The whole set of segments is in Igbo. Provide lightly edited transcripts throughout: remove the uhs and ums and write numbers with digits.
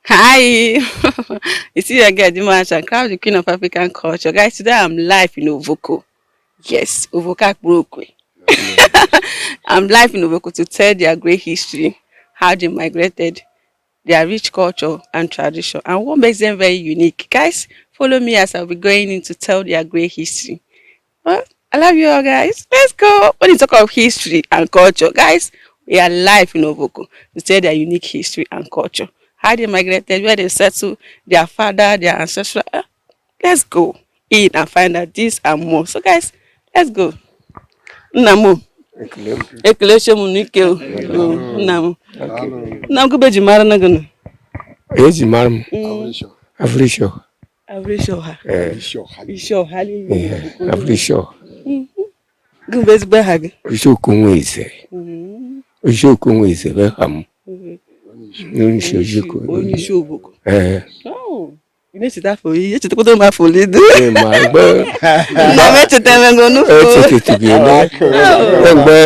Hi, you see your girl Dimasha, crown the queen of African culture. Guys, today I'm live in Ovoko. Yes, Ovoko Akpurokwe. I'm live in Ovoko to tell their great history, how they migrated, their rich culture and tradition, and what makes them very unique. Guys, follow me as I'll be going in to tell their great history. Well, I love you all, guys. Let's go. When you talk of history and culture, guys, we are live in Ovoko to tell their unique history and culture. How they migrated, where they settled, their father, their ancestral. Let's go in and find out this and more. So, guys, let's go. Nna m, ekele m n'ike o. Nna m. Nna m kube ji mara na gị nụ. Eji mara m Afrisho. Afrisho ha. Isi ọha niile. Afrisho. Gị bụ ezigbo aha gị. Isiokwu Nweze. Isiokwu Nweze bụ aha m. Onyeisi Ojukwu. Onye isi Ovoko. Ee. Oh, ị na-echeta afọ ole? Echetakwado m afọ ole dị. Ee, ma mgbe Nna m echetara m n'ufo. echetụghị na mgbe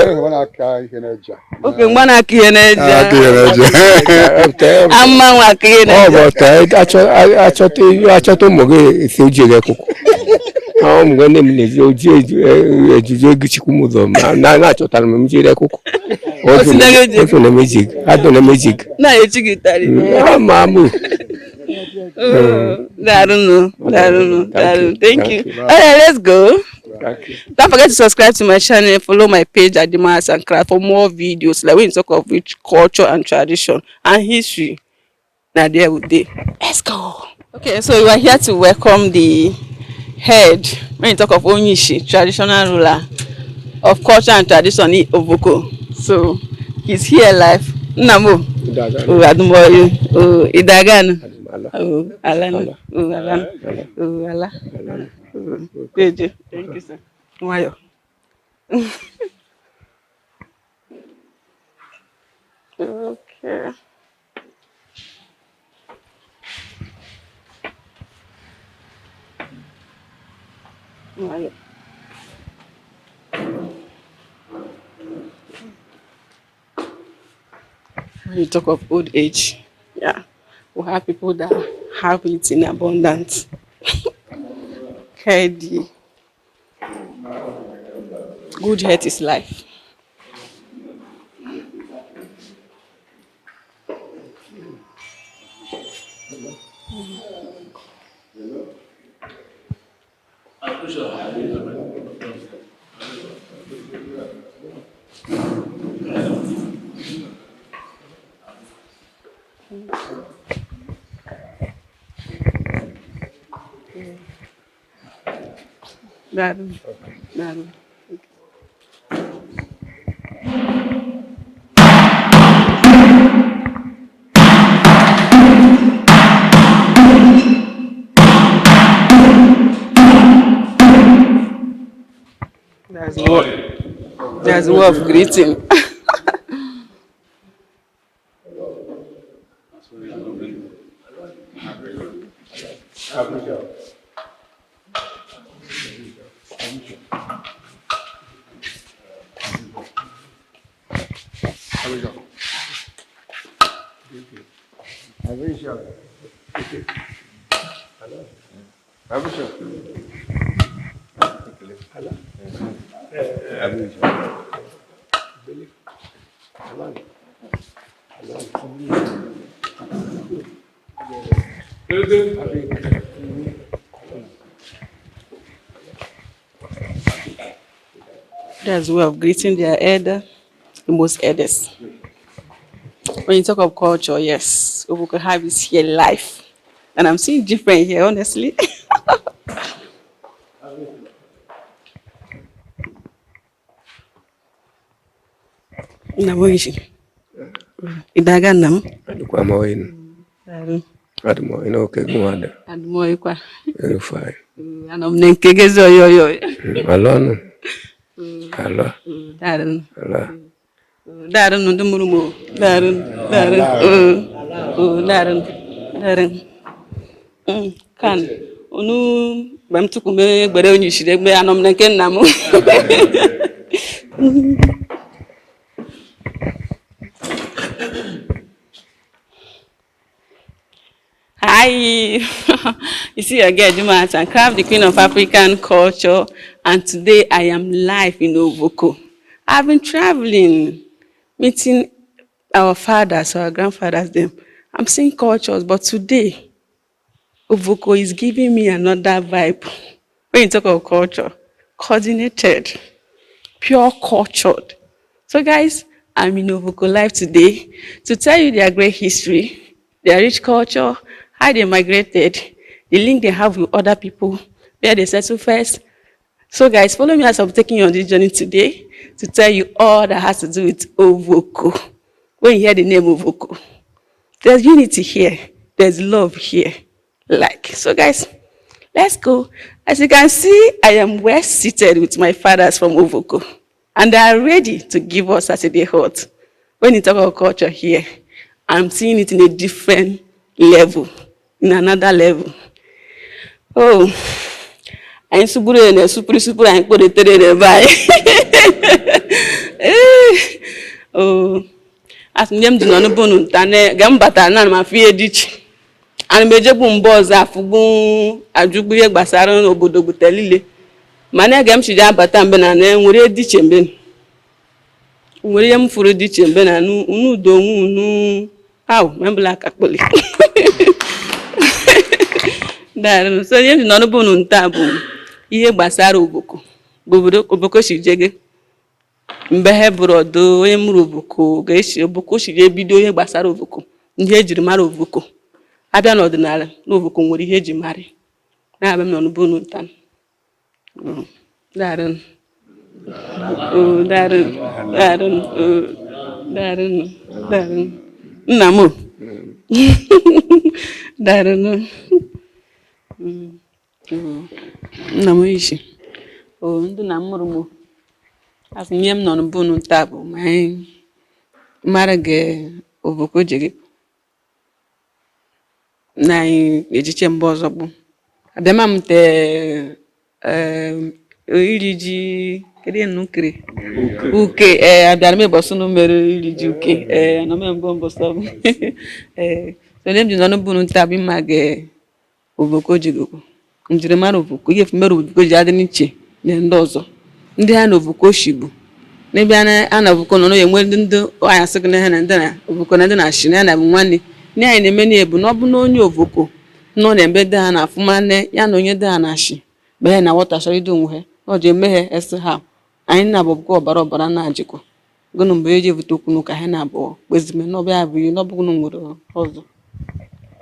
Oke mgba na-akụ ihe na-eje. Ama nwa akụ ihe ọ na-eje. bụ ta achọta ụmụ gị esi oji gị akwụkwọ. Ụmụ gị nne m na-eji oji ejiji egichikwu m ụzọ ma na-achọtara m jiri akwụkwọ. Otu na eji. Otu na emeji adụ na emeji. Na-echi gị ụtarị. Ama mụ. Daalụ, daalụ, daalụ. Thank you. Thank you. All right, let's go. Don't forget to subscribe to my channel, follow my page at Dimas and Craft for more videos like when you talk of rich culture and tradition and history. Now there we dey. Let's go. Okay, so we are here to welcome the head when you talk of Onyishi, traditional ruler of culture and tradition in Ovoko. So he's here live. Nnamo. Oh, Adumoyo. Oh, Idaganu. Oh, Alanu. Oh, Alanu. Oh, Ala. Oh, Deje. Thank you, sir. Nwayọ. Okay. Nwayọ. When you talk of old age, yeah, we have people that have it in abundance. Healthy. Good health is life. Daalụ. Daalụ. That's what. That's way of greeting. That's way of greeting their elder, the most elders. When you talk of culture, yes, Ovoko have it here life. And I'm seeing different here, honestly. Nna m oyishi. Ịdaga nna m? Adịkwa m oyi. Daalụ. Adị m oyi n'oke gị nwa dị. Adị m oyikwa. Very fine. Anọ m na nke gị ezi oyi oyi oyi. Alọ nụ. Alọ. Daalụ. Alọ. Daalụ ndị mụrụ m o. Daalụ. Daalụ. Oo. Daalụ. Daalụ. Kan unu mgbe m tupu m egbere onye ishiri egbe anọ m na nke nna m. Hi, you see your girl Juma and Craft, the queen of African culture, and today I am live in Ovoko. I've been traveling, meeting our fathers, our grandfathers, them. I'm seeing cultures, but today, Ovoko is giving me another vibe. When you talk of culture, coordinated, pure cultured. So guys, I'm in Ovoko Live today to tell you their great history, their rich culture, how they migrated, the link they have with other people, where they settle first. So guys, follow me as I'm taking you on this journey today to tell you all that has to do with Ovoko. When you hear the name Ovoko, there's unity here, there's love here. Like, so guys, let's go. As you can see, I am well seated with my fathers from Ovoko, and they are ready to give us Saturday hot. When you talk about culture here, I'm seeing it in a different level, in another level. Oh, anyị sụgburu ya na supuru supuru anyị kpọdetere n'ebe anyị. Oh, asị nye m ji nọ n'ụbụnụ nta na ga m batara na m afụ ihe dị iche. Ana m ejegbu mgbe ọzọ afụgbu ajụgbu ihe gbasara n'obodo gbute niile, mana ege m chiji abata mgbe na na enwere dị iche, mgbe nwere ihe m furu dị iche mgbe na n'udo onwe unu ahụ membụla aka kpoli. Daalụ. So ihe m ji nọ n'ụbụnụ nta bụ ihe gbasara Ovoko, bụ obodo Ovoko si jege mgbe ha bụrụ ọdụ onye mụrụ Ovoko ga-esi Ovoko si ebido ihe gbasara Ovoko, ihe ejiri mara Ovoko abịa n'ọdịnala na Ovoko nwere ihe eji mara na-abịa m nọ n'ụbụnụ nta. Daalụ. Oh, daalụ, daalụ. Oh, daalụ, daalụ nna m o. Daalụ. Nna m ishi o ndị na mụrụ m asị ihe m nọ n'ụbụnụ nta bụ ma anyị mara ga Ovoko jege na anyị ejiche mgbe ọzọ bụ abịama m te iri ji kedu ihe nnu kiri uke. Ee, abịara m ịbọsị unu mere iri ji uke. Ee, anọ m mbụ mbọsị ọ bụ. Ee, so ndị m ji nọ n'ụbụnụ nta bụ ịma ga Ovoko jigokwu njirimara Ovoko, ihe mere Ovoko ji adị n'iche na ndị ọzọ, ndị ha na Ovoko shigbu n'ebe a na Ovoko nọ na enwe ndị anyị asị gị na ha na ndị na Ovoko na ndị na-achị na ya na bụ nwanne ndị anyị na-eme na ebu na ọ bụ na onye Ovoko nọ na ebe dị ha na-afụ nwanne ya na onye dị ha na-achị mgbe ha na-aghọtachara ido onwe ha na ọ ji eme ha esi ha anyị na-abụ bụkwa ọbara ọbara na-ajikwa gụnụ mgbe eji evute okwu n'ụka ha na-abụọ kpezime n'ọbịa bụ ihe n'ọbụgụnụ nwere ọzọ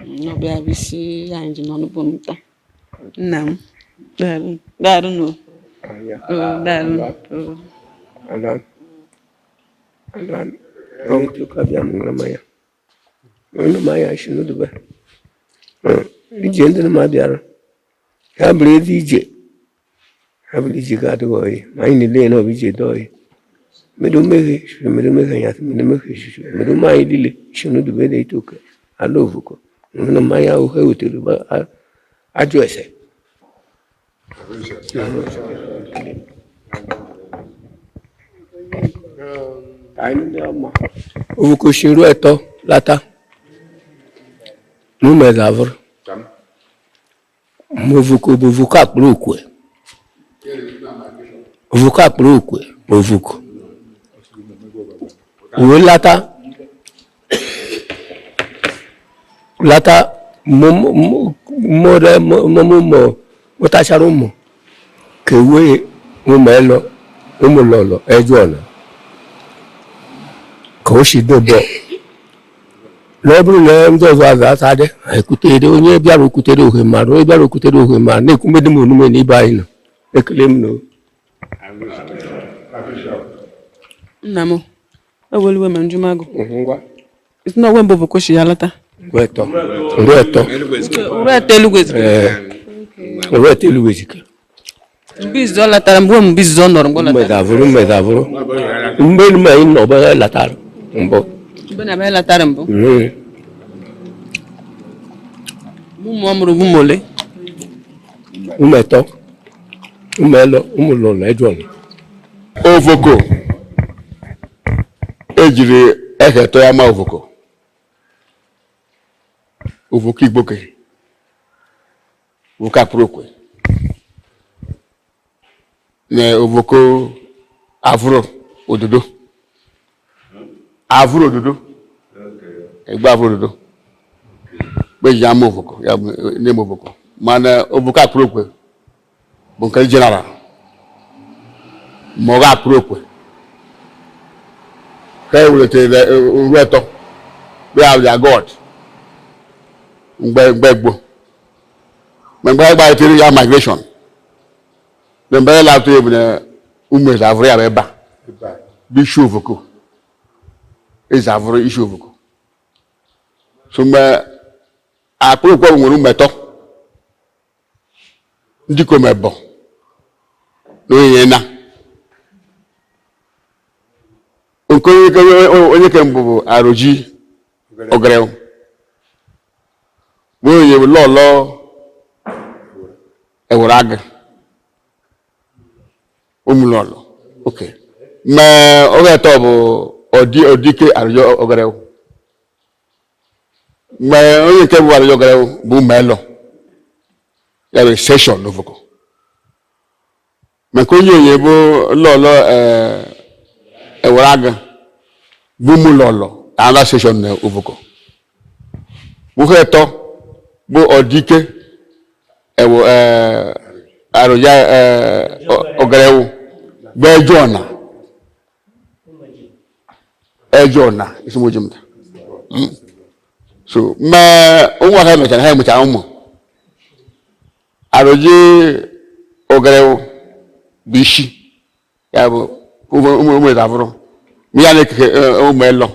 n'ọbịa bụ isi anyị ji n'ọnụ bụ nta. Nna m, daalụ, daalụ nụ. Oh, daalụ. Oh. Alan. Alan. Onye ka bịa m ṅụrụ mmanya. Onye mmanya si n'udube. Ije ndị ma bịara. Ya bụrụ ezi ije. Ya bụrụ ije ga-adịghị oyi. Ma anyị niile na ọ bụ ije dị oyi. Mmiri mmehie, mmiri mmehie ya, mmiri mmehie shishi. Mmiri mmanya niile si n'udube na-eto oke. Ala Ovoko. Onye mmanya ahụ ha wetere ajọ ese. Anyị ndị ọma. Ovoko si ruo etọ lata. N'ụmụ avụrụ. Ovoko bụ Ovoko akpụrụ okwe. Ovoko akpụrụ okwe bụ Ovoko. Wee lata. Lata mụ mụtachara ụmụ ka ewee ụmụ elọ ụmụ lọlọ eju ọna ka o si dobo na ọ bụrụ na ndị ọzọ aza asa dị ekwutere onye bịara okwutere ohe mmadụ, onye bịara okwutere ohe mmadụ na-ekwumedị m onume na ibe anyị nọ ekele m na Nna m, eweliwe ma njụmagụ ngwa. Isi na ọgwe mbụ Ovoko si ya lata. Ngwa etọ, ngwa etọ. Uru etọ Eluigwe ziri. Ee, ngwa etọ Eluigwe zike. Mgbe izizi ọ latara, mgbe izizi ọ nọrọ mgbe ọ latara. Mmedavụrụ, mmedavụrụ mgbe enume anyị nọ ọbara latara mbụ. Mgbe na abịa latara mbụ. Mm. Ụmụ ọ mụrụ bụ ụmụ ole? Ụmụ etọ, ụmụ elọ, ụmụ lọlọ eju ọna. Ovoko ejiri ehetọ ya ma Ovoko, Ovoko Igboke. Ovoko Akpụrụokwe na Ovoko Avụrụ Ododo, Avụrụ Ododo, Egbe Avụrụ Ododo gbe ji ama Ovoko ya bụ n'ime Ovoko. Mana Ovoko Akpụrụokwe bụ nke general ma ọ ga Akpụrụokwe ka e welitere nru atọ bụ ya ya god mgbe gboo, mgbe anyị gbalitere ya migration na mgbe anyị na-atụ egwu na ụmụ eze avụrụ ya bụ ebe a bụ isi Ovoko, eze avụrụ isi Ovoko. So mgbe Akpụrụokwe nwere ụmụ etọ, ndị ikom ebọ na onye na nke onye ke mbụ bụ Aroji Ogere, bụ onye bụ lọlọ ewere agụ ụmụ lọlọ oke ma oge atọ bụ ọdị ọdike Aroji Ogere, mgbe onye nke bụ Aroji Ogere bụ ụmụ ya bụ section n'Ovoko, maka onye onye bụ lọlọ ewere agụ bụ ụmụ lọlọ another section na Ovoko. Nwoke atọ bụ ọdike ewu Aroji Ogerewu bụ Ejona Ejona isi mụta. So mgbe ụmụaka mechara, ha emechara ụmụ Aroji Ogerewu bụ isi ya bụ ụmụ ụmụ avụrụ ya na-ekeke ụmụ elọ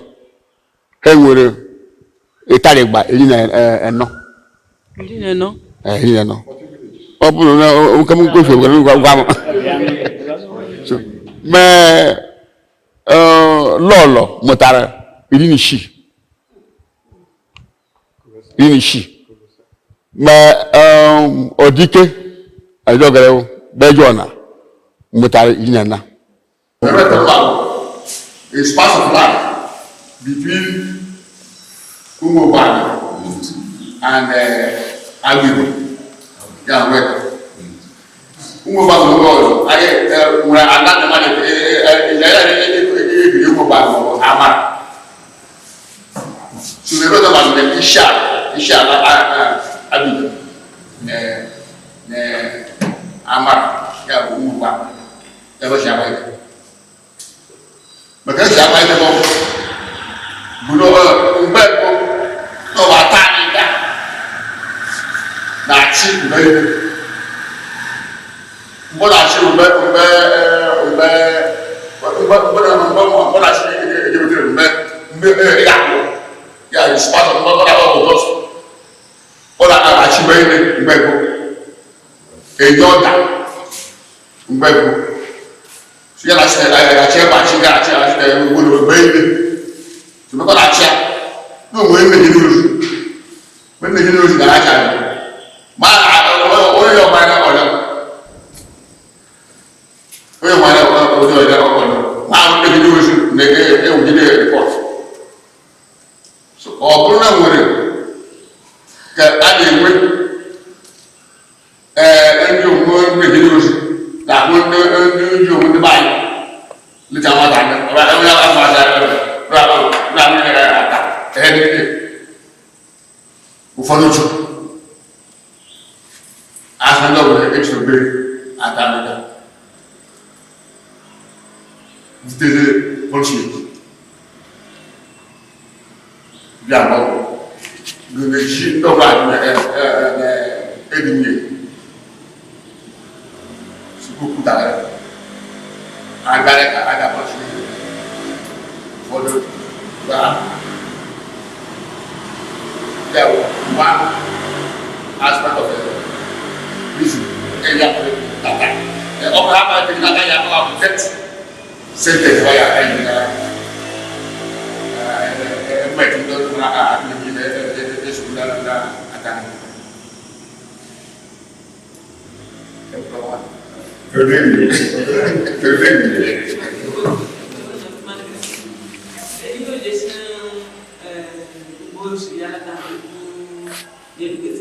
ha nwere ịtarịgba 14. 14. 14. Ọ bụrụ na nke m kwefu gwara gwa gwa m. So mee lọlọ mụtara 16, 16, ma ọdike Aroji Gbejona mụtara 14. A space of land between Umuobani and Aguiyi ya nwere Umuobani nwere ọzọ anyị nwere ala na mmadụ ebiri Umuobani ma ọ bụ Amara. So the road was the isi ala Aguiyi na Amara ya bụ Umuobani ebe si agba ike maka esi agba ike bụ bụ mgbe mbụ n'ụwa taa anyị ga na-achị mgbe mgbe na-achị mgbe mgbe mgbe mgbe mgbe mgbe mgbe na-achị ejebetere mgbe mgbe ya ya is part of mgbe ọ na-akpọ ụtọ ọ na-achị mgbe niile mgbe mbụ enye ọda mgbe mbụ ya na achị ebe achị ga-achị achị na mgbe niile tụmekọ na-achị ya na onwe mmehie n'ozu mmehie n'ozu na acha ma onye ọgbara ọrịa onye ọgbara ọrịa ọrịa ọrịa ma mmehie n'ozu na-ewugide report. So ọ bụrụ na nwere ka a na-enwe ndị omume mmehie n'ozu na-ahụ ndị ndị omume ndị be anyị leta nwata onye afọ ata ihe niile ụfọdụ ju asị ndị ọbụla echiri obere ata ndịda butere punishment bịa gbọgwụ na-eji ndị ọbụla na-edi nwunye kwupụtara agara ka a ga-akpọchi ụfọdụ gbaa ya bụ one aspect of the reason area tata ọ bụ ha ma n'aka ya ọ bụ death sentence ọ ya enyi na mmetụ ndị ọrụ na esogbu na aka. Perfect. Yes.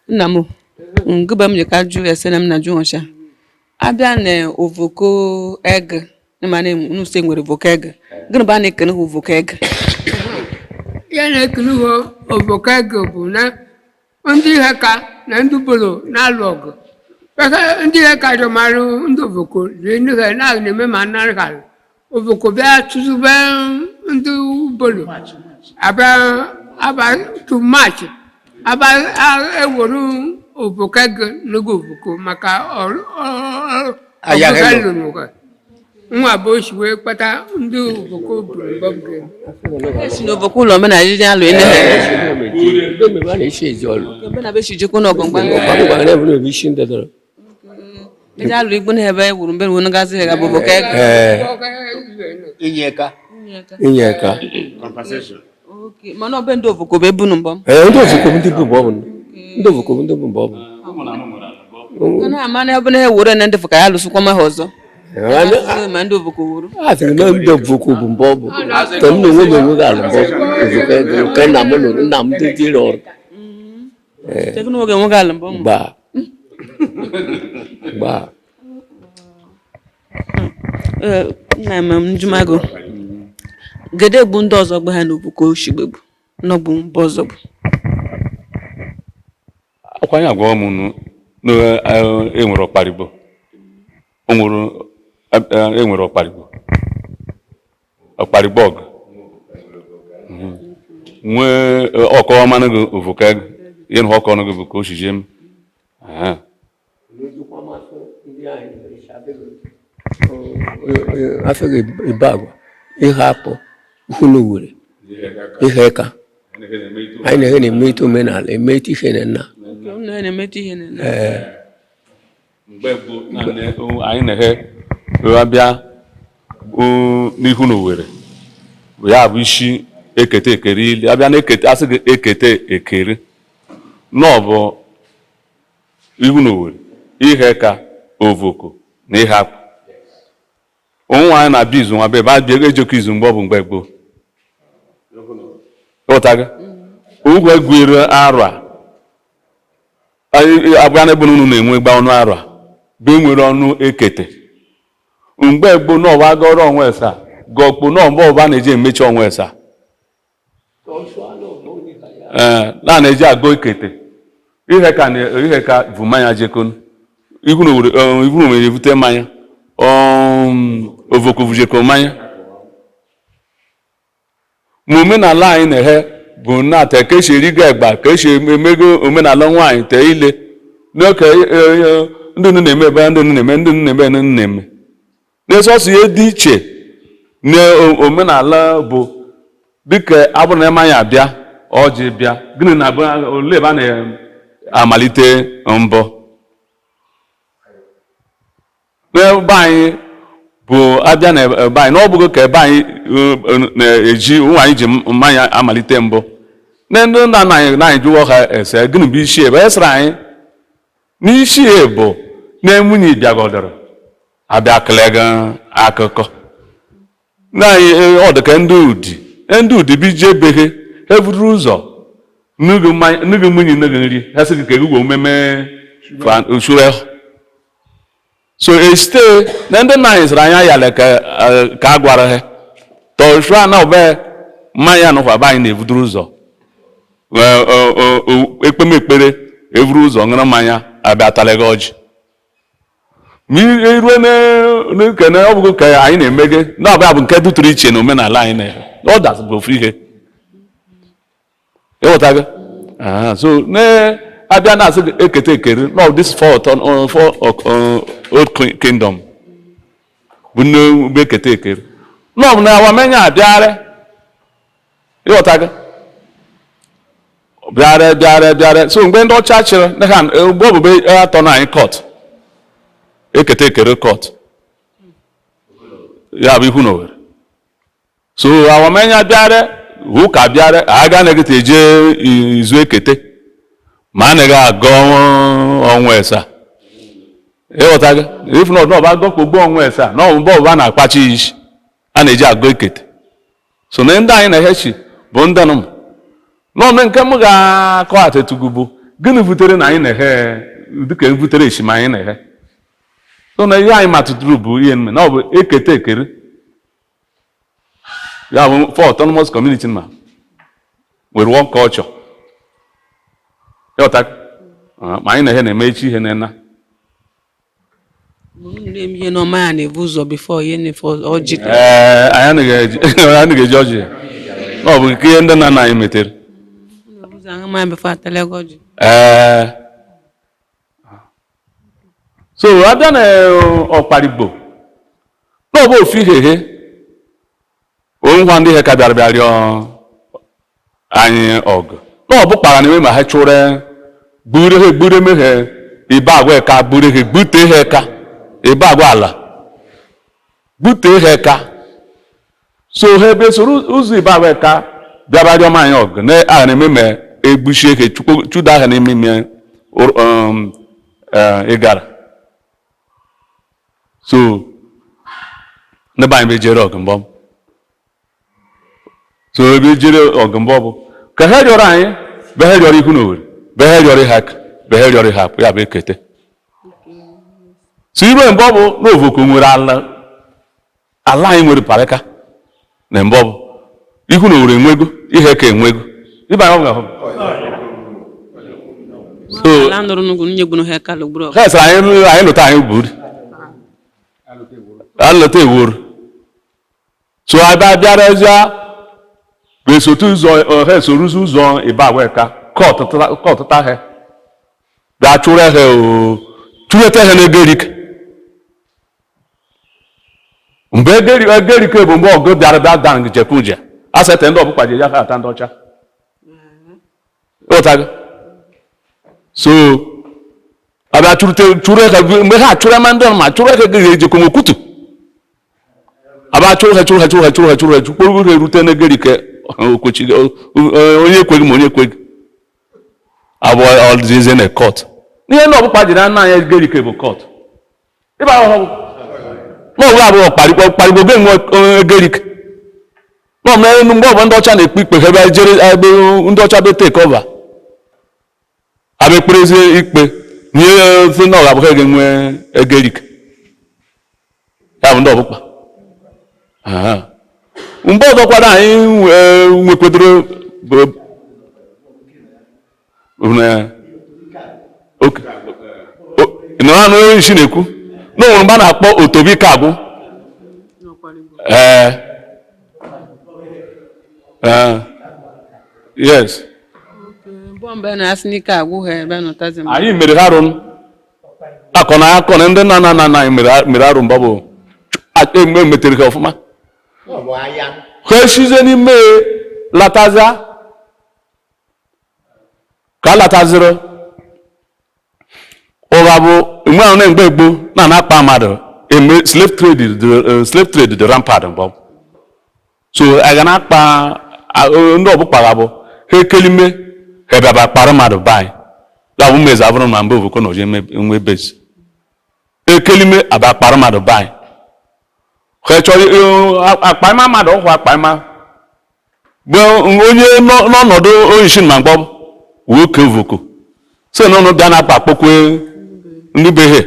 Nna m ngụba m ji ka jụ ese na m na jụ ọcha abịa na ovoko egg ma na nuse nwere ovoko egg gịnị bụ a na-ekene ha ovoko egg? Ya na-ekele ha ovoko egg bụ na ndị ihe ka na ndị bolo na-alụ ọgụ. Maka ndị ihe ka jọmarụ ndị ovoko rie ndị ha na na-eme ma narị ha ovoko bịa tụzube ndị bolo abịa aba tu maachị aba ewere ovoko egg n'oge ovoko maka ọrụ Aya ọgụ lụrụ nwa bụ osi wee kpata ndị ovoko buru mbọbụ. Esi na ovoko ụlọ omenala ji alụ ene ha ebe na be si jekwa n'ọgụ mgba eji alụ igbu na ebe wuru mbe wuru gazi ha bụ ovoko egg. Inyeka. Inyeka. Compensation. Okay, mana ọbe ndị ovoko bụ ebunu mbọ. Ee, ndị ovoko bụ ndị bụ mbọ bụ ndị ovoko bụ ndị bụ mbọ bụ. Mana ama na ebe na ewere na ndị fụ ka ya lụsịkwa ma ha ọzọ ma ndị ovoko wuru. A sịrị na ndị ovoko bụ mbọ bụ ka m na onwe m enweghị alụ mbọ ovoko ego nke nna m lụrụ nna m ndị dịrị ọrụ. Chekwa n'oge nwoke alụ mbọ. Gbaa gbaa. Ee, nna m njumago gede egbu ndị ọzọ gbe ha n'ovoko oshigbegbu n'ọgbụ mbọ ọzọ bụ Akwa anyị agwa m unu na enwere ọkparigbo, o nwere enwere ọkparigbo, ọkparigbo ọgụ nwee ọkọ ọmanụ gị ovoka gị ihe na ọkọ ọnụ gị bụ ka o shije m. Afọ gị ibe agwa ihe akpọ ihu na owere ihe ka anyị na-eghe na-eme ite omenala eme ite ihe na nna. Unu na-emeta ihe na Mgbe gboo anyị na-eghe abịa n'ihu na Owerri ya bụ isi ekete ekere ili abịa na ekete asị gị ekete ekere na ọ bụ ihu na Owerri ihe ka ovoko na ihe akpụ onwe anyị na-abịa izu nwa be ebe abịa ejekọ izu mgbe ọ bụ mgbe gboo ịghọtago ugwu egwuere arụ a abịa n'ebe unu na-enwe gba ọnụ arụ a bụ enwere ọnụ ekete mgbe gboo n'ọwa gọrọ onwe esa gọkpo n'ọmgbe ọba na-eji emechi onwe esa ee na na-eji agụ ekete ihe ka ihe ka bụ mmanya jekonu ihu na Owerri evute mmanya ovoko vujeko mmanya ma omenala anyị na-eghe bụ na-ata ka esi erigo egba ka esi emego omenala nwaanyị tee ile n'oke ndị unu na-eme ebe ndị unu na-eme ndị unu na-eme ndị unu na-eme na-esọsọ ihe dị iche na omenala bụ dịka abụrụ na mmanya abịa ọjị bịa gịnị na ole ebe a na-amalite mbọ n'ebe anyị bụ abịa na ebe anyị na ọ bụghị ka ebe anyị na-eji ụmụ anyị ji mmanya amalite mbụ na ndị nna nna anyị na anyị jụọ ha ese gịnị bụ isi ebe esere anyị n'isi bụ na nwunye bịagodoro abịa kelega akụkọ na anyị ọ dị ka ndị udi ndị udi bụ ije beghe eburu ụzọ nugu nwunye nugu nri ha sị gị ka egwugwo mmemme usure so esite na ndị nna anyị sịrị anyị ayala ka a gwara ha tọshua na ọbe mmanya nụkwa be anyị na-ebudoro ụzọ ekpemekpere eburu ụzọ ṅụrụ mmanya abịa talaga ọjị ma erue N'ikene ọ bụghị ka anyị na-emege na ọbịa bụ nke dụtụrụ iche na omenala anyị na others bụ ofu ihe, ịghọtago? Ah, so na-abịa na-asị gị ekete ekere no, this four old kingdom bụ nne bụ ekete ekere nọ na awamenya abịarị, ịghọtago? Bịarị bịarị bịarị. So mgbe ndị ọcha chịrị na ha, mgbe ọbụbe atọ na anyị court ekete ekere court ya bụ ihu na Owerri. So awamenya bịarị, ụka bịarị, aga na-egete eje izu ekete ma anaghị agọ ọnwa esa, ịghọtago? If not, na ọba agọkpogbu ọnwa esa na ọbụba ọbụba na-akpachi isi a na-eji agọ ekete. So na ndị anyị na-ehechi bụ ndị nụ n'ọnụ nke m ga-akọ atịtụgụ bụ gịnị butere na anyị na-ehe dịka butere eshima anyị na-ehe. So na ihe anyị matụtụrụ bụ ihe mme na ọ bụ ekete ekere ya bụ four autonomous community ma nwere one culture, ịghọta? Ma anyị na-ehe na-eme echi ihe na-ena. Unu na-eme ihe n'ọma ya na-ebu ụzọ before ihe na-efe ọjị. Ee, anyị anaghị eji ọjị na ọ bụ nke ihe ndị nna nna anyị metere. Unu ebu ụzọ aṅụ mmanya before atala ọjị. Ee, so abịa na ọkparigbo na ọ bụ ofu ihe he onwa ndị ihe ka bịara bịa rịọ anyị ọgụ na ọ bụ kpara na eme ma ha chụrụ gbure ha gbure meghe ibe agwa ka gbure ha gbute ha ka ibe agwa ala gbute ha ka. So ha ebe soro ụzọ ibe agwa ka bịaba rịọ m anyị ọgụ na a na-eme ma egbuchie ha chụda ha n'ime ime ịgara. So ndị be anyị bụ ejere ọgụ mbọ. So ebe ejere ọgụ mbọ bụ ka ha rịọrọ anyị be ha rịọrọ ihu na Owerri, be ha rịọrọ ha aka, be ha rịọrọ ha apụ ya bụ ekete. So ibe mbọ bụ na Ovoko nwere ala, ala anyị nwere parịka na mbọ bụ ihu na Owerri enwego ihe ka enwego ibe anyị ọ ga-ahụ. So ala nụrụ n'ugwu nye gburu ha ka lụgburu ọgụ. Ha sịrị anyị lụta anyị buru alụta ewuru. So abịa bịarazie bụ esote ụzọ ha esorozi ụzọ ịba agwa ka kọtụta ha bịa chụrụ ha o chụrụte ha n'egerik. Mgbe egerike bụ mgbe ọgụ bịara bịa dan jekwuje asete ndị ọbụkpa ji ya ha ata ndị ọcha, ịghọtago? So abịa chụrụte chụrụ ha mgbe ha chụrụ ma ndị ma chụrụ ha ga-ejekwa nwekwutu abịa chụrụ ha chụrụ ha chụrụ ha chụrụ ha chụrụ ha chụrụ ha erute n'egerike okwechi onye ekweghị ma onye ekweghị abụ ọdịzie na court. Ihe ndị ọbụkpa jiri nna anyị egerike bụ court ịba ahụhụ na ọbụla abụọ kparịkwa kparịgbo be nwe egerike na ọmụ mgbe ọbụla ndị ọcha na-ekpe ikpe ha bịa jere ebe ndị ọcha be take over abịa ekperezie ikpe nye sị na ọ ga-abụ ha ga-enwe egerike ya bụ ndị ọbụkpa. Aha. Mgbe ọzọkwara anyị nwekwedoro bụ na oke nọ anụ onye isi na-ekwu na o nwere mgbe a na-akpọ otobi ka agwụ. Ee ee, yes. Bọmbụ na-asị n'ike agwụ ha ebe nọtazi mgbe. Anyị mere ha arụ akọ na akọ na ndị nna nna nna anyị mere arụ mgbe ọ bụ emgbe metere ha ọfụma. Ọ bụ agha. Ha esizie n'ime lataza ka a lataziri ụgha bụ mgbe ahụ na mgbe gboo na na-akpa mmadụ eme slave trade slave trade dị rampant mgbe ọ bụ. So a ga na-akpa ndị ọbụkpara bụ ha ekelime ha bịaba kpara mmadụ be anyị ya bụ mmezi abụrụ ma mgbe Ovoko na oje nwe bezi ekelime aba kpara mmadụ be anyị ha chọrọ akpa ịma mmadụ ọhụ akpa ịma mgbe onye n'ọnọdụ onyeisi ma mgbọ wee oke Ovoko so na ụnụ bịa na-akpa akpọkwe ndị be ha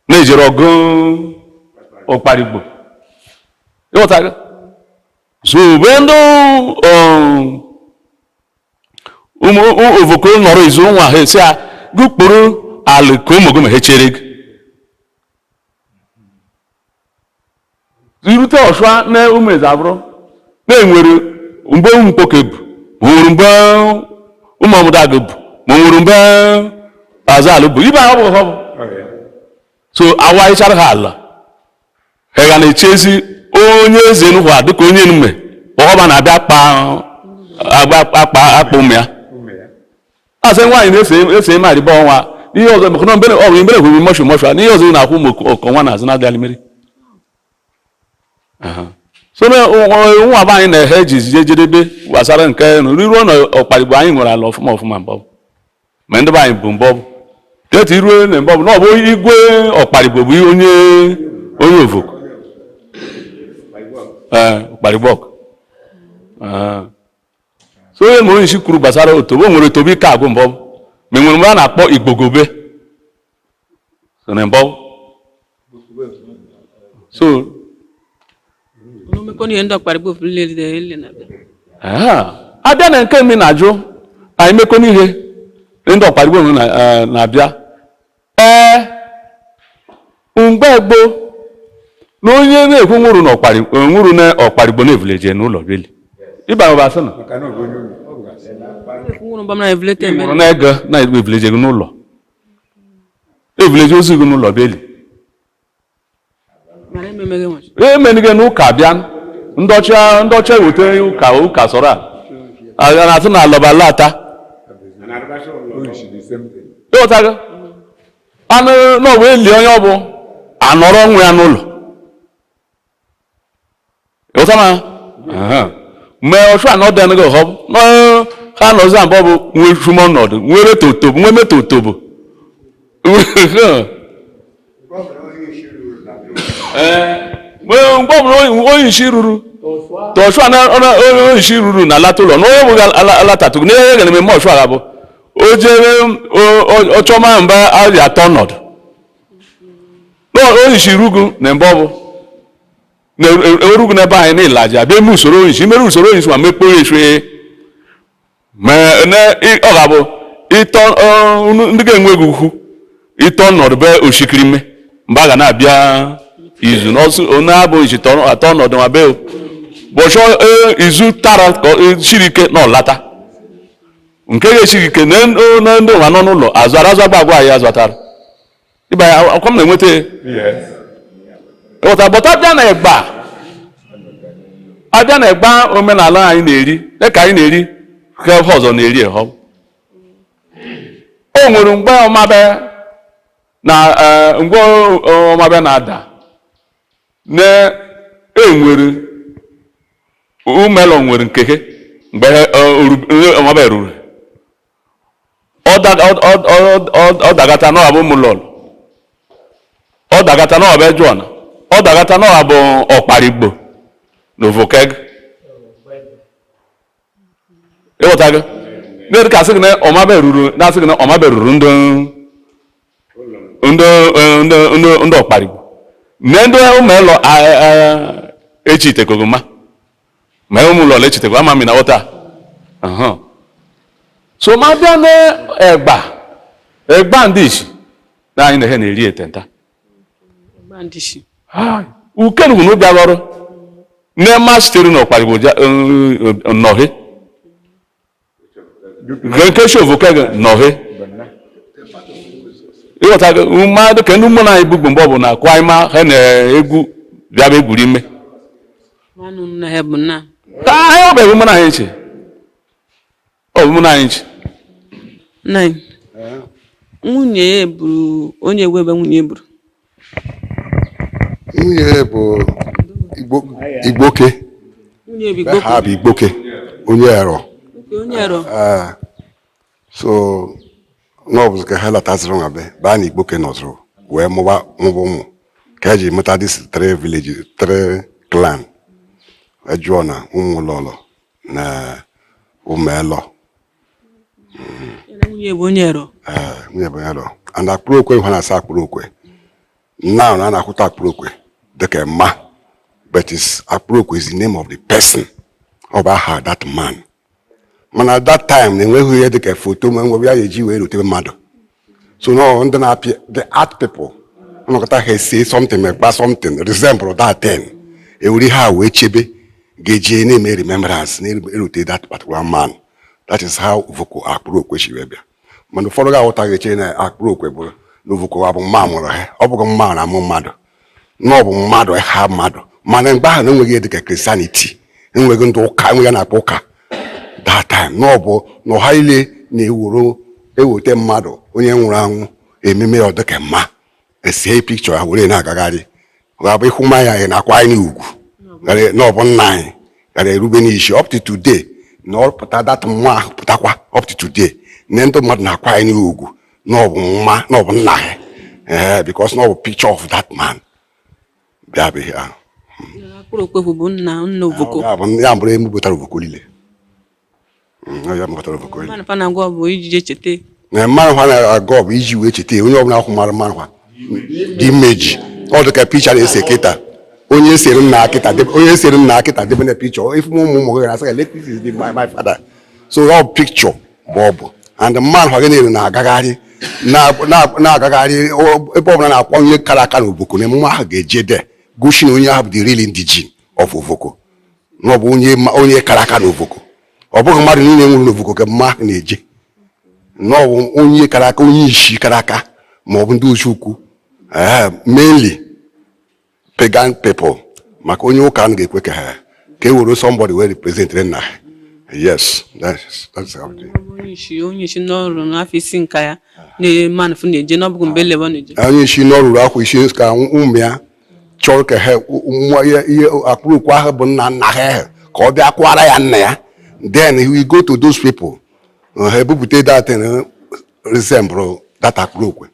na-ejere ọgụ ọkparigbo, ịghọtago? So mgbe ndị ụmụ Ovoko nọrọ izu nwa ha esi a gụkpụrụ ala ka ụmụ gị ma ha chere gị. Irute ọsụa na ụmụeze abụrụ na-enwere mgbe ụmụ mkpoke bụ, ma o nwere mgbe ụmụ ọmụdagụ bụ, ma o nwere mgbe azalụ bụ ibe ahụ bụ ha bụ. So awa ịchara ha ala, ha ga na-echezi onye eze Enugwu a dịka onye nme ọba na-abịa kpa agba akpa akpa ụmụ ya. Asị nwaanyị na-ese ese eme arịba ọnwa n'ihe ọzọ, maka na mbere ọ bụ mbere hụrụ mọshụ mọshụ n'ihe ọzọ ị na-akwụ ụmụ ọkọ nwa na-azụ na-adịghị mmiri. So na nwa be anyị na-ehe eji jedebe gbasara nke ruo na ọkparigbo anyị nwere ala ọfụma ọfụma mbọ, ma ndị be anyị bụ mbọ etu iruo na mbọ bụ na ọ bụ igwe ọkparigbo bụ onye Ovoko, ee, ọkparigbo. So onye ma onye isi kwuru gbasara otobo, o nwere otobo ike agwụ mbọ, ma enwere mgbe a na-akpọ igbogobe so na mbọ so. Omekọ ihe ndị ọkparịgbo lelide ele na-abịa. Abịa na nke mi na-ajụ anyị mekọ n'ihe ndị ọkparigbo na-abịa. Ee, mgbe gboo na onye na-ekwu nwụrụ na ọkparị nwụrụ na ọkparigbo na-evuleje n'ụlọ beli ịba ụba sị na nwụrụ mbam na evulete eme. Nwụrụ na ego na-evuleje gị n'ụlọ, evuleje ozu gị n'ụlọ beli. Mara ememeghe nwachi. Emenige n'ụka bịa, ndị ọcha eweta ụka, ụka sọrọ a a na-asị na alọba lata. Ịghọtago anụ na ọ bụ eli onye ọ bụ anọrọ nwa ya n'ụlọ. Ịghọta ma mgbe ọchụ anọ dị anaghị ọhọ ha nọzi abụọ bụ nwee chumo ọnọdụ nwere totobo nwee metotobo. Mgbe ọbụla onye isi ruru tọchụa na onye isi ruru na alata ụlọ na onye bụghị alatatụgụ na ihe gara eme ọchụ agha bụ o jere ọchọma mgbe a ji atọ ọnọdụ na onye isi rugu na mgbe ọ bụ na erugu n'ebe anyị na ịlaji abịa eme usoro onye isi mere usoro onye isi ma mekpoo ya esu ma na ọ ga-abụ ịtọ ndị ga-enwe gị ukwu ịtọ ọnọdụ be oshikiri mme mgbe a ga na-abịa izu n'ọsụ onye abụ isi atọ ọnọdụ ma be bọchọ izu tara ka siri ike na ọlata nke ga-esiri ike na ndị ụwa nọ n'ụlọ azụ arazụ agba agwa anyị azụtara ịba ya akwa m na-enweta ịghọta. Bọta abịa na ịgba, abịa na ịgba omenala anyị na-eri dịka anyị na-eri ka ebe ọzọ na-eri ehọ. O nwere mgbe ọmabe na mgbe ọmabe na-ada na enwere umelọ nwere nke he mgbe ọmabe ruru ọ dagata na ọ bụ ụmụlọlụ, ọ dagata na ọ bụ ejụọna, ọ dagata na ọ bụ ọkparigbo na ovokeg. Ịghọta gị na ka asị gị na ọmabe ruru na asị gị na ọmabe ruru ndị ọkparigbo na ndị ụmụelọ echitekogoma ma ụmụlọlọ echitekgo ama mi na ghọta. So ma bịa na egba egba ndị isi na anyị na ha na-eri etenta. Bandishi. Ukenugwu na ụbịa ọrụ nne ma sitere n'ọkparigbo nnọhe nke shovoke nọhe. Ịghọta mmadụ ka ndị ụmụ anyị gbugbu mgbe ọ bụ na akụ anyị ma ha na-egwu bịa bụ egwuri ime. Manụ na ha bụ na. Ka anyị ọ bụ mụ na anyị nche, ọ bụ mụ na anyị nche. Nine. Nwunye ya buru onye ewu ebe nwunye buru. Nwunye bụ Igboke. Nwunye bụ Igboke. Ha bụ Igboke, onye ero. Nke onye ero. Ee. So n'ọbụzụ ka ha lataziri nwa be baa na Igboke nọzụrụ wee mụba ụmụ ka eji mụta this three village, three clan, ejụọ na ụmụ ụlọlọ na ụmụelọ. Ya na nwunye bụ onye ero. Ee, nwunye bụ onye ero and akpụrụ okwe ha na-asa akpụrụ okwe now na a na-akwụta akpụrụ okwe dịka mma, but is akpụrụ okwe is the name of the person, ọ bụ aha that man. Mana that time na-enweghị ihe dịka foto ma nwebe ya eji wee rute mmadụ. So no ndị na-apị the art people nọkọta ha ese something, mekpa something resemble that thing. Ewere ihe a wee chebe ga-eje na-eme remembrance na-erute that particular man. That is how Ovoko Akpụrụ Okwe si wee bịa. Mana ụfọdụ ga-aghọtaghị, eche na Akpụrụ Okwe bụ na Ovoko abụ mma mụrụ ha. Ọ bụghị mma na-amụ mmadụ, na ọ bụ mmadụ ha mmadụ. Mana mgbe ahụ na enweghị dịka Christianity, enweghị ndị ụka, enweghị a na-akpọ ụka that time, na ọ bụ na ọha niile na-ewuru eweta mmadụ onye nwụrụ anwụ ememe ọ dịka mma esie pikchọ ya were na-agagharị. Ọ ga-abụ ịhụ mmanya anyị na-akwa anyị ugwu na ọ bụ nna anyị gara erube n'isi. Up to today na ọ pụta, that nwa ahụ pụtakwa up to today na ndị mmadụ na-akwa anyị ugwu na ọ bụ nwa, na ọ bụ nna ha, ee, because na ọ bụ picture of that man bịa bụ ihe ahụ. Akpụrụ Okwe bụ nna nna Ovoko. Ya bụ ya bụrụ emepụtara Ovoko niile. Ya mepụtara Ovoko niile. Mmanụ fa na-agwa bụ iji je cheta. Na mmanụ ha na-agụ ọ bụ iji wee cheta ya. Onye ọbụla ahụ mara mmanụ ha dị imeji ọ dị ka picture na-ese kịta. Onye esere m na akịta onye esere m na akịta debe na picture, ifu ụmụ ụmụ gị na-asị, "Like, this is my father." So ọ picture bụ ọ bụ and mmanụ ha gị na-ere na-agagharị na-agagharị ebe ọbụla na-akwa onye kara aka na Ovoko na emume ahụ ga-eje de gosi na onye ahụ bụ the real indigene of Ovoko, na ọ bụ onye kara aka na Ovoko. Ọ bụghị mmadụ niile nwụrụ n'Ovoko ka mma ahụ na-eje, na ọ bụ onye kara aka, onye isi kara aka, ma ọ bụ ndị ozi ukwu, ee, mainly pagan people, maka onye ụka ahụ ga-ekwe ka ha ka e were somebody wee represent nna ha. Yes, that's how it is. Onye isi n'ọrụ n'afọ isi nka ya na mmanụ fụ na-eje n'ọbụghị mgbe elebe ọ na-eje. Onye isi n'ọrụrụ akwa isi ka ụmụ ya chọrọ ka ha nwa ihe Akpụrụ Okwe ahụ bụ nna nna ha ahụ ka ọ bịa kwara ya nna ya, then he will go to those people, ha ebupụta that thing resemble that Akpụrụ Okwe,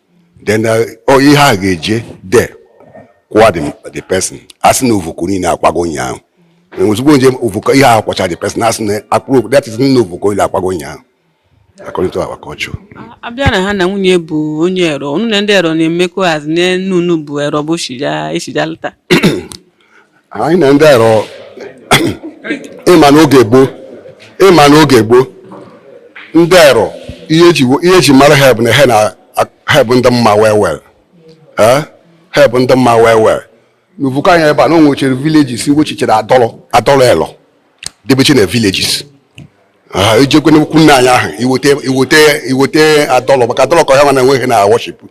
then ihe a ga-eje there kwụwa the person. Asị na Ovoko niile akwago ụnyaahụ. Ozugbo nje Ovoko ihe ahụ kwacha the person, asị na Akpụrụ Okwe, that is nna Ovoko niile akwago ụnyaahụ according to our culture. Abịa na ha na nwunye bụ onye ero unu na ndị ero na-emekọ hazi n'unu bụ ero bụ shija eshija lụta. Anyị na ndị ero, ịma n'oge gboo ndị ero, ihe eji mara ha bụ na ha bụ ndị mma well well. Eh? Ha bụ ndị mma well well. N'Ovoko anyị ebe a na o nwechere villages wechichara adọrọ adọrọ elo debeche na villages. Ah, ejekwe n'ukwu nna anyị ahụ iwete adọrọ, maka adọrọ ka ya nwa na-enweghị na worship.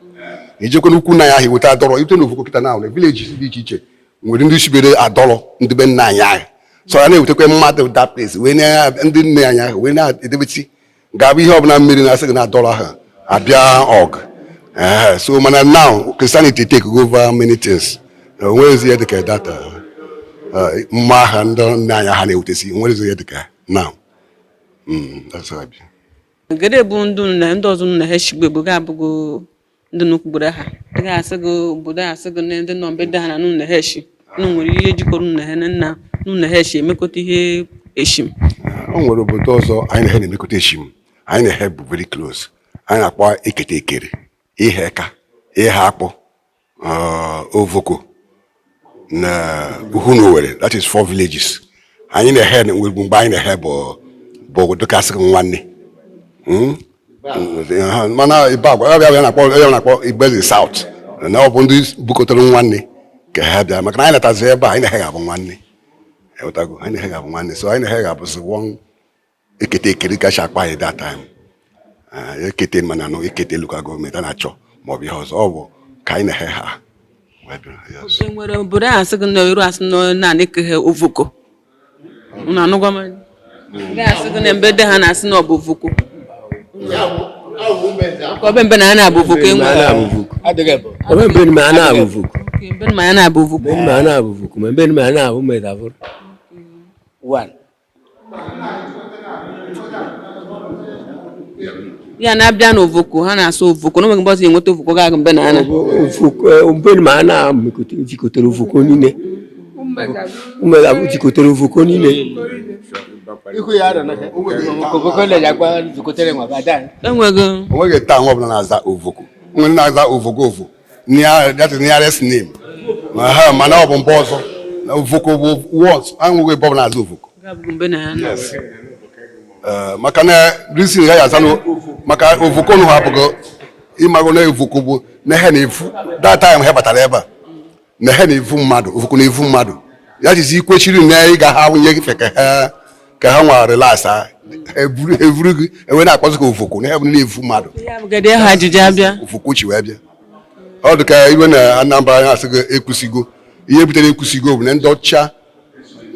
Ijekwe n'ukwu nna anyị ahụ iwete adọrọ ite. N'Ovoko kịta na villages dị iche iche nwere ndị sibere adọrọ ndị be nna anyị ahụ, so ya na-ewetekwa mmadụ that place wee na ndị nne anyị ahụ wee na-edebesi ga-abụ ihe ọbụla mmiri na-asị gị na adọrọ ahụ abịa ọgụ. Ee, so mana now Christianity take over many things. Onwezi ihe dịka that mma agha ndị nne anyị ha na-ewutesi, onwezi ihe dịka now. That's how I be. Gede bụ ndị unu na ndị ọzọ unu na ha eshigbo egbo ga-abụgo ndị nnukwu ha ị ga-asị gị obodo a asị gị na ndị nọ mbe dị ha na unu na ha eshi unu nwere ihe jikọrọ unu na ha na nna unu na ha eshi emekọta ihe eshim. O nwere obodo ọzọ anyị na ha na-emekọta eshim. Anyị na ha bụ very close. Anyị na-akpọ ekete ekere ihe ka ihe akpụ Ovoko na Uhunowere, that is four villages. Anyị na ha nwere mgbe anyị na ha bụ dịkasị nwanne. Mana ibe agwa ya bịa na-akpọ ya na-akpọ Igbeze South na ọ bụ ndị bukọtara nwanne ka ha bịa, maka na anyị natazi ebe a, anyị na ha ga-abụ nwanne. Ewetago, anyị na ha ga-abụ nwanne, so anyị na ha ga-abụzi one ekete ekere kacha akpa anyị that time. Ah, ekete mana nọ ekete local government a na-achọ maọbụ ihe ọzọ, ọ bụ ka anyị na ha ha wee bịa, yes. E nwere obodo a asị gị na eru asị na naanị ke ha Ovoko unu anụgwa m ndị asị gị na mbe dị ha na-asị na ọ bụ Ovoko ka ọbe mbe na ha na-abụ Ovoko enwe. Obe mbe ma na abụ Ovoko. Okay, mbe ma ya na-abụ Ovoko. Mbe ma na abụ Ovoko, ma mbe ma na abụ Medavur. One. Ya na-abịa n'Ovoko ha na-asụ Ovoko na onweghị mgbe ọzọ enweta Ovoko ga-agụ mbe na ha na Ovoko mbe ma na jikọtara Ovoko niile. Umedavur jikọtara Ovoko niile. Ihu ya arọ na koboko le yakwa zukotere nwa badan. Enweghị. Onweghị taa nwa ọbụla na-aza Ovoko nwere na-aza Ovoko ovo. That is nearest name. Aha, mana ọ bụ mba ọzọ na Ovoko bụ once anwụghị ebe ọbụla na-aza Ovoko. Ga-abụ mbe na ha na Yes. Maka na reason ya aza maka Ovoko nụ ha abụghị ịmago na Ovoko bụ na ha na-evu that time ha batara ebe a na ha na-evu mmadụ. Ovoko na-evu mmadụ. Ya jizi ikwechiri na ị ga ha nwunye gị fe ka ha nwa relax ha eburu gị enwe na-akpọzi ka Ovoko na ha bụ na-evu mmadụ. Ya bụgadi aha ajụjụ abịa. Ovoko chi wee bịa. Ọ dị ka iwe na Anambra ya asị gị ekwusigo. Ihe butere ekwusigo bụ na ndị ọcha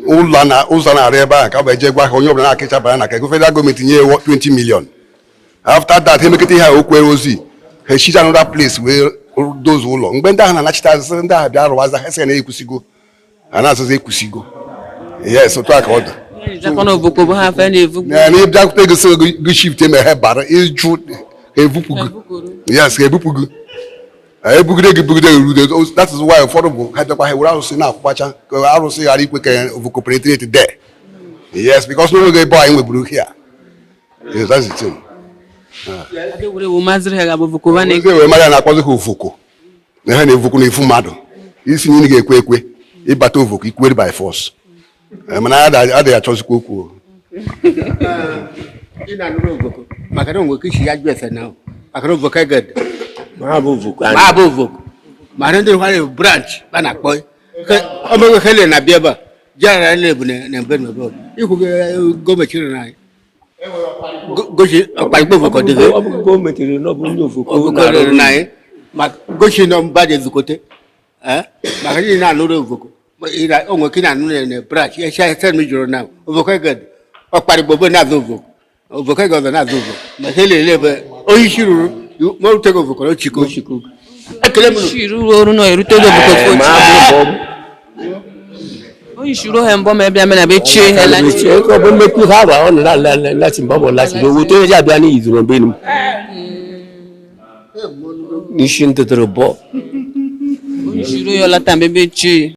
ụlọ na ụzọ na-arụ ebe ahụ ka ọ bụ eje gwa ha onye ọbụla na-akịcha bara na ka ego federal gọọmenti nye ewo 20 million. After that, ha emekọta ihe a okwu ozi ha echicha another place wee dozie ụlọ. Mgbe ndị ahụ na-anachite azụ, ndị ahụ bịa rụwaza, ha sị na ekwusigo, a na-asịzi ekwusigo. Yes, otu a ka ọ dị. Jakọ na Ovoko bụ ha fe na-evugbu. Na ịbịakwute gị sị gị shift eme ha bara ịjụ ha ebupụ gị. Yes, ha ebupụ gị, ebugide gị, bugide gị rude. That is why ụfọdụ bụ ha bịakwa, ha were arụsị na-akwụkwacha ka arụsị ghara ikwe ka Ovoko penetrate there. Yes, because n'onweghị ebe anyị nweburu here. Yes, that's the thing. Abịa were ewu mazịrị ha ga-abụ Ovoko ba na Ndị wee mara ya na-akpọzi ha Ovoko na ha na-evukwu na-efu mmadụ isi na ị ga-ekwe ekwe ịbata Ovoko ikwere by force. Mana adịghị achọzikwa okwu o. Ị na-anụrụ Ovoko maka na onwe ka isi ya jụ efe na maka na Ovoko egede. Ma bụ Ovoko. Ma abụ Ovoko ma ndị nkwari branch ba na-akpọ omegwe hele na bịa ebe a jara le bụ na mbe na ebe ikwu gọọmenti rere anyị gosi ọkparịkpa Ovoko dị gị. Ọ bụ gọọmenti rere na ọ bụ ndị Ovoko. Ovoko rere na anyị maka gosi na mba dị ezukote maka ndị na-anụrụ Ovoko onwe ka ị na-anụ na branch echa ese m jụrụ na Ovoko egede ọkparịkpa obe na-azụ Ovoko, Ovoko egede ọzọ na-azụ Ovoko ma hele ebe onye isi ruru ma o rutego Ovoko na ochiko ekele m. Shiru oru na erute Ovoko Ma fochi. bụ bụ Onye shiru ha mbọ ma ebe amena be chie ha la. Ṣe kọ́ bó mẹ́kú sábà ọ̀nà láti bọ́ bọ̀ láti owó tó yẹ jáde ní ìdùnnú bẹ́ẹ̀ ni ní ṣe ń tètè bọ́. Onye shiru ya ọlata mbe be chie.